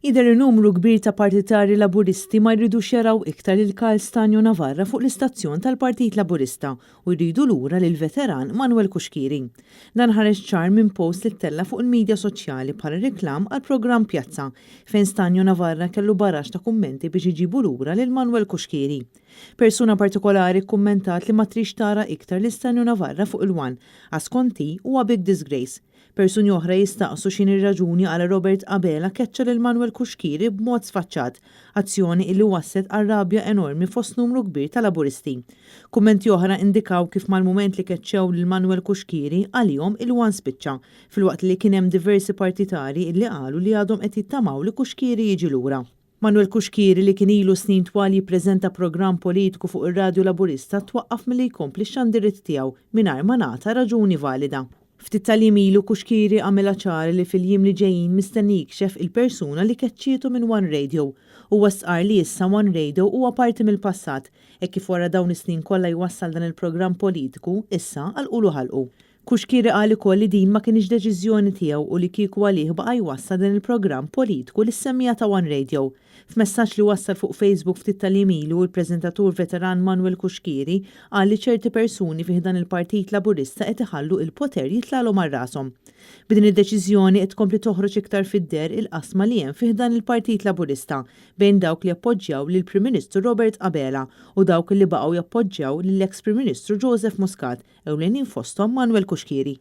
Jidher li numru kbir ta' partitarji Laburisti ma jridux jaraw iktar lil Karl Stagno Navarra fuq l-istazzjon tal-Partit Laburista u jridu lura lill-veteran Manuel Cuschieri. Dan ħareġ ċar minn post li ttella' fuq il-midja soċjali bħala reklam għall-programm Pjazza fejn Stagno Navarra kellu baraxx ta' kummenti biex iġibu lura lil Manuel Cuschieri. Persuna partikolari kkummentat li ma tridx tara iktar lil Stagno Navarra fuq il-One għax skont hi huwa big disgrace. Persuni oħra jistaqsu x'inhi r-raġuni għala Robert Abela keċċa lil Manuel Cuschieri b'mod sfaċċat, azzjoni illi wasslet għal rabja enormi fost numru kbir ta' Laburisti. Kummenti oħra indikaw kif mal-mument li keċċew lil Manuel Cuschieri, għalihom il-One spiċċa, filwaqt li kien hemm diversi partitarji illi qalu li għadhom qed jittamaw li Cuschieri jiġi lura. Manuel Cuschieri li kien ilu snin twal jippreżenta programm politiku fuq ir-radju Laburista twaqqaf milli jkompli x-xandiriet tiegħu mingħajr ma ngħata raġuni valida. Ftit tal-jiem ilu Cuschieri għamilha ċara li fil-jiem li ġejjin mistenni jikxef il-persuna li keċċietu minn One Radio. Huwa stqarr li issa One Radio huwa parti mill-passat, hekk kif wara dawn is-snin kollha jwassal dan il-programm politiku, issa għalqulu ħalqu. Cuschieri qal ukoll li din ma kinitx deċiżjoni tiegħu u li kieku għalih baqa' jwassal dan il-programm politiku lis-semmiegħa ta' One Radio. F'messaġġ li wassal fuq Facebook ftit tal-jiem ilu, il-preżentatur veteran Manuel Cuschieri qal li ċerti persuni fi ħdan il-Partit Laburista qed iħallu il-poter jitlagħlhom għal rashom. B'din id-deċiżjoni qed tkompli toħroġ iktar fid-deher il-qasma li hemm fi ħdan il-Partit Laburista bejn dawk li jappoġġjaw lill-Prim Ministru Robert Abela u dawk li baqgħu jappoġġjaw lill-eks Prim Ministru Joseph Muscat, ewlenin fosthom Manuel Cuschieri.